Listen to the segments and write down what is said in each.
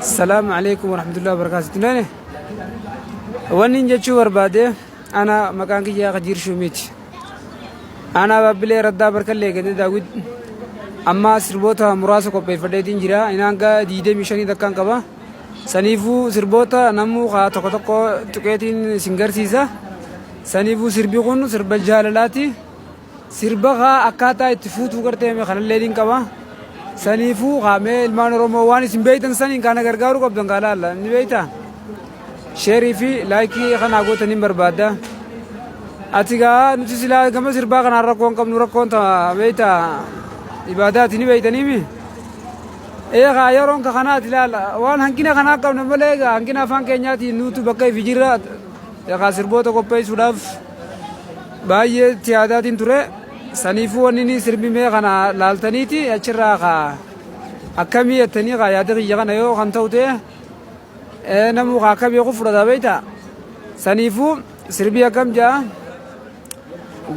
Salaamu alaikum warahmatullahi wabarakatuh. Nane wanni jechuu barbaade ana maqaan kiyya Kajiir Shumiiti. Ana Baabbilee Raddaa Barkallee Ganda Daawwit amma sirboota muraasa qopheeffadheetiin jira. Inni hanga 25 takkaan qaba. Saniifuu sirboota namuu kaa tokko tokko tuqeetiin isin garsiisa. Saniifuu sirbi kun sirba jaalalaati. Sirba kaa akkaataa itti fuutuu gartee mee kanallee niin qaba. Saniifuu kaa mee ilmaan Oromoo waan isin beeytan saniin kana gargaaruu qabdan kaa laalla ni beeyta. Sheerii fi laayikii kanaa gootan hin barbaadda. Ati gaa nuti silaa gama sirbaa kanaan rakkoon qabnu rakkoon ta beeyta ibaadaati ni beeytaniimi. Ee kaa yeroon ka kanaati laala waan hanqina kanaa qabna malee gaa hanqina afaan keenyaatiin nutu bakka ifi jirra kaa sirboota qopheessuudhaaf baay'ee itti yaadaatiin ture. Saniifuu wanni inni sirbimee kana laaltaniiti achirraa kaa akkamii jettanii kaa yaada kiyya kana yoo kan ta'u ta'e namuu kaa akka beeku fudhata beekta. Saniifuu sirbii akkam ja'a.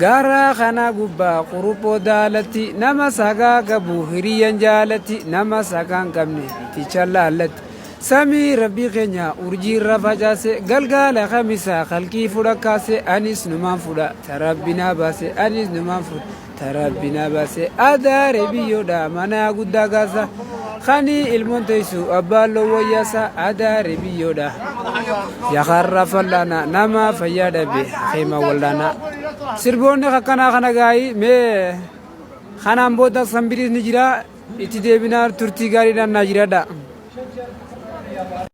Gaara kana gubbaa quruphoo daalatti nama sagaa qabu hiriyyan jaalatti nama sagaa hin qabne iticha laallatti. Samii rabbii keenya urjii irra facaase galgaala kamisa kalqii fudha kaase anis numaan fudha ta rabbi naa baase anis numaan fudha ta rabbi naa baase adaare biyyoodha mana guddaa kaasa kani ilmoon teessu abbaan loon wayyaasa adaare biyyoodha yakarra fallaana nama fayyaa dhabe hakiima wallaana sirboonni akkanaa kana gaayii mee kanaan booda sanbiriis ni jira itti deebinaa turtii gaariidhaan naa jiraadha.